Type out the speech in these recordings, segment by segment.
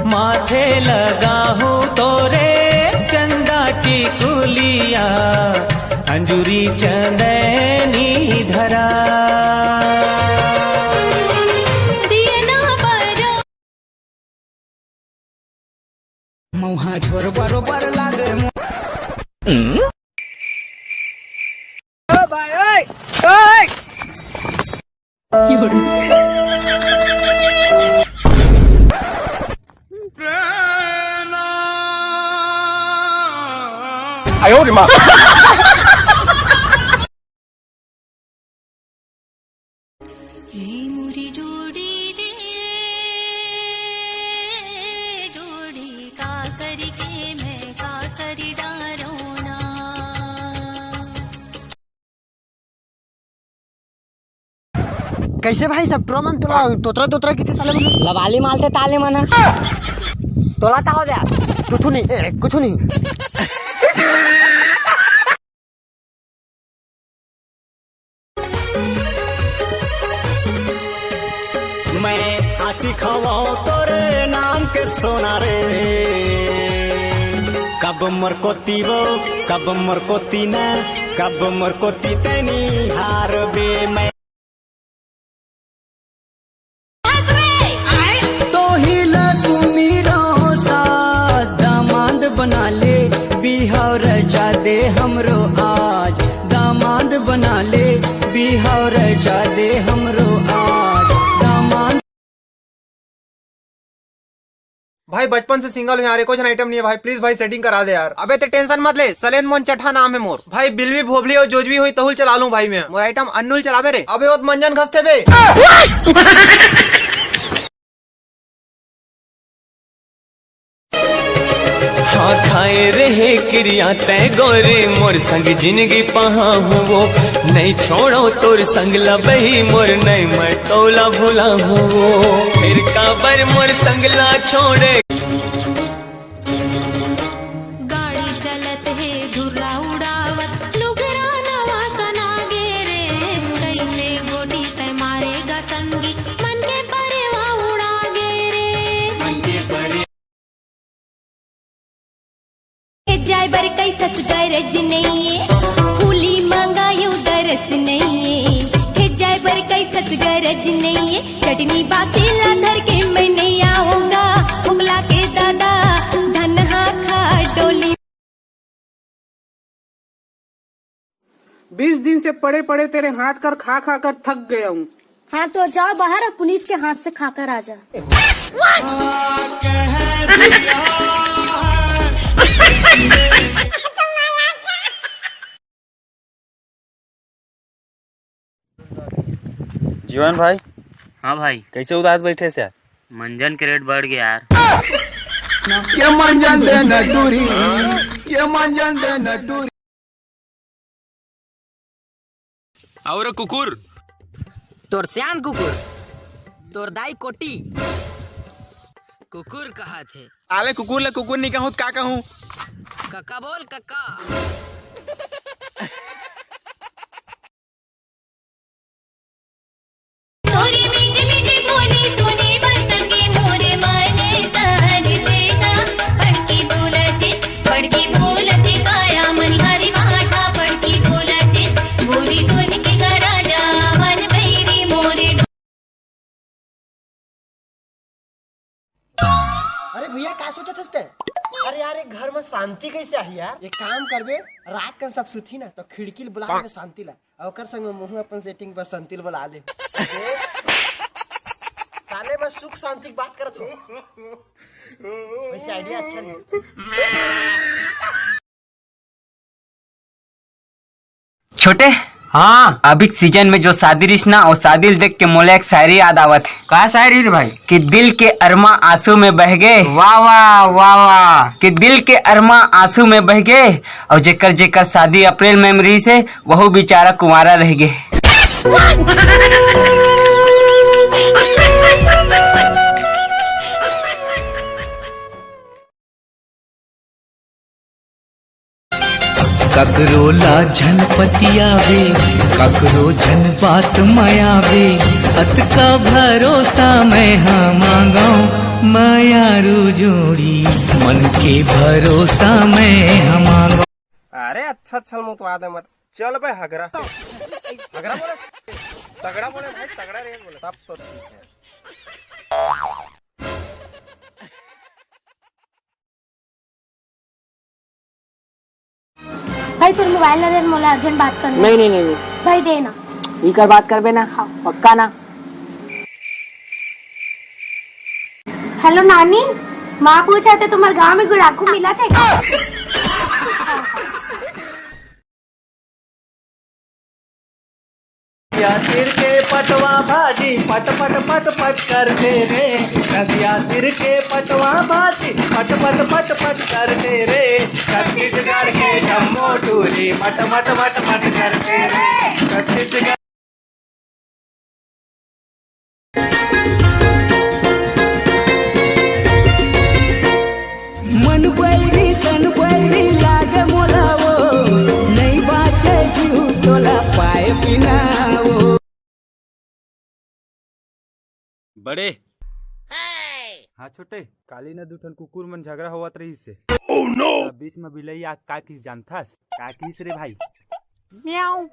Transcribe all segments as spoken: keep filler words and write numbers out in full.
माथे लगाहूं तोरे चंदा टिकुलिया, अंजुरी चंदैनी धरा। दियना बरो। मौहा झोर बरोबर लागे मो- ओ भाई, ओए, ओए। 哎呦我的妈！ ए मोरी जोड़ी रे, जोड़ी का करी के मैं का करी डारों ना। कैसे भाई सब टोरा मन तोला तोतरा तोतरा किथे साले मन? लबाली मालते ताले मन। तोला का हो जा? कुछ नहीं, ए, कुछ नहीं। मैं आशिक हवं तोरे नाम के सोना रे। कब मोर कोती वो, कब मोर कोती न, कब मोर कोती तैनी हारबे मैं। तोहिला सुमिरो सास, दामाद बना ले, बिहाव रचा दे हमरो आज। दामाद बना ले, बिहाव रचा दे हमरो आज। दामाद। भाई, बचपन से सिंगल हूँ यार, एको झन आइटम नहीं है भाई, प्लीज भाई सेटिंग करा दे यार। अबे ते टेंशन मत ले, सलेन मोन चट्ठा नाम है मोर। भाई, बिलवी भोभली और जोजवी होई तहुल चला लूं भाई मैं। मोर आइटम अन्नुल चलावे रे। अबे ओत मंजन घसते बे। हाँ खाए रहे किरिया तै गोरे, मोर संग जिंदगी पहा हुओ। नहीं छोड़ो तोर संग लबही मोर, नहीं मैं तोला भुला हुओ। फिर काबर मोर संग ला छोड़े। गाड़ी चलत हे धुर्रा उड़ावत, लुगरा नवा सना गे रे। कैसे गोटी तै मारेगा संगी, मन के परेवा उड़ा गे रे। हे जाय बर कई कस गरज नइये, फूली मंगायो दरस नइये। हे जाय बर कई कस गरज नइये, चटनी बासी ला धर के मैं नहीं आऊंगा। हुगला के दादा धन हा खा डोली। बीस दिन से पड़े पड़े तेरे हाथ कर खा खा कर थक गया हूँ। हाँ तो जाओ बाहर और पुनीत के हाथ से खाकर आ जा। जीवन भाई। हाँ भाई। कैसे उदास बैठे से यार? मंजन के रेट बढ़ गया यार। ये मंजन दे न टूरी, ये मंजन दे न टूरी। और कुकुर? तोर सियान कुकुर, तोर दाई कोटी कुकुर कहा थे। आले कुकुर ले कुकुर नहीं कहूँ त का कहूँ? कक्का बोल कक्का। तोरी मीठी मीठी बोली सुनी बरसंगी मोरे मायने तन देगा। बड़की बोलती, बड़की बोलती काया मनी हरी माठा। बड़की बोलती बोली सुन के गराजा मन भैरी मोरे। अरे भैया, का सोचत हस ते? अरे यार, एक घर में शांति कैसे आही यार? एक काम करबे, रात कन सब सुतही ना, तो खिड़की ल बुला लेबे शांति ला, अउ ओकर संग में मुहूं अपन सेटिंग पर शांति ल बुला ले। साले, मैं सुख शांति की बात करत हूँ। वैसे आइडिया अच्छा नहीं। छोटे। हाँ। अभी सीजन में जो शादी रिश्ना और शादी ल देख के मोला एक शायरी याद आवत हे। का शायरी रे भाई? कि दिल के अरमा आंसू में बह गे। वाह, वाह, वाह, वाह। कि दिल के अरमा आंसू में बह गे और जेकर जेकर शादी अप्रैल मई में रहिस हे, वहू बेचारा कुंवारा रह गे। ककरो ला झन पतियावे, ककरो झन बात म आवे, अतका भरोसा मैं हा मांगव। मयारू जोड़ी मन के भरोसा मैं हमांग। अरे अच्छा अच्छा मुतवा दे मत। चल बे हगरा। हगरा बोले। तगड़ा बोले भाई, तगड़ा रे बोले, तब तो ठीक है। भाई, तोर मोबाइल ला दे, मोला अर्जेंट बात करना। नहीं, नहीं, नहीं, नहीं। भाई, दे ना। इकर बात करबे ना? हाँ। पक्का ना? हेलो नानी, माँ पूछत हे तुम्हर गांव में गुड़ाखू मिलत हे का? रसिया सिर के पटवा भाजी पट पट पट पट करथे रे। रसिया सिर के पटवा भाजी पट पट पट पट करथे रे। छत्तीसगढ़ के जम्मो टूरी मट मट मट मट करथे रे। छत्तीसगढ़ मन बैरी तन बैरी लागे मोला वो, नहीं बाचे जीव तोला पाए बिना वो। बड़े। हाँ छोटे, काली न दू ठन कुकुर मन झगड़ा होवत रहिस हे। Oh no! त बीच में बिलई आ का किस जानथस? का किस रे भाई? म्याऊ।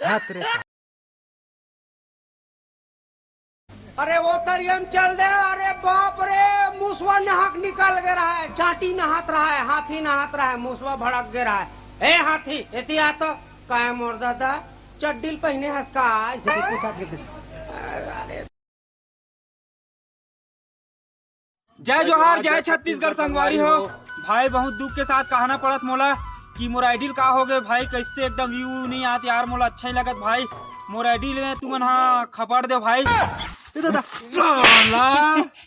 हाथ रे। अरे वो तरियम चल दे। अरे बाप रे, मुसवा नहक निकल गे रहा है, चांटी नहात रहा है, हाथी नहात रहा है, मुसवा भड़क गे रहा है। ए हाथी, एती आ तो। काय मोर दादा, चड्डील पहिने हस का? ऐसे पूछा के। जय जोहार, जय छत्तीसगढ़ संगवारी हो। भाई, बहुत दुख के साथ कहना पड़त मोला कि मोर आइडियल का हो गए भाई, कैसे एकदम व्यू नहीं आत यार, मोला अच्छा ही लगत भाई। मोर आइडियल में तुमन हा खपड़ दे भाई। ए दादा, साला।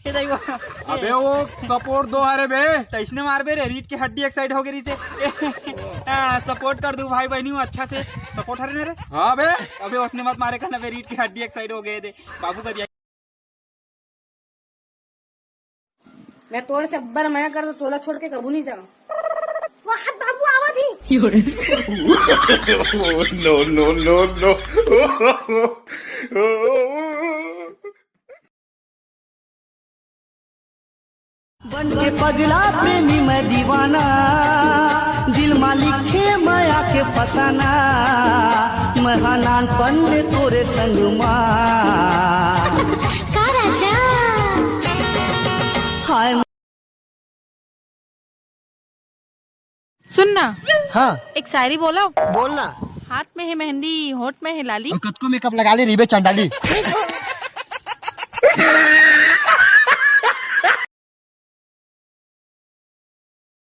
ए दाई वो। अबे वो सपोर्ट दो, अरे बे। तैसने मारबे रे, रीट के हड्डी एक साइड हो गई रही से। हाँ, सपोर्ट कर दू भाई बहनी, अच्छा से सपोर्ट हरे ने रे। हाँ बे। अबे उसने मत मारे कहना बे, रीट के हड्डी एक साइड हो गए दे। बाबू का दिया। मैं तोरे से अब्बर मया कर, तो तोला छोड़ के कबू नहीं जाऊँ। वाह, बाबू आवा थी। No, no, no, no। बन के पगला प्रेमी मैं दीवाना, दिल मा लिखे मया के फसाना, मैं हा नानपन में तोरे संग मा। का राजा? हाय। सुन ना। हाँ। एक शायरी बोलो। बोलना। हाथ में है मेहंदी, होठ में है लाली। और कतको मेकअप लगा ले, रीबे चंडाली।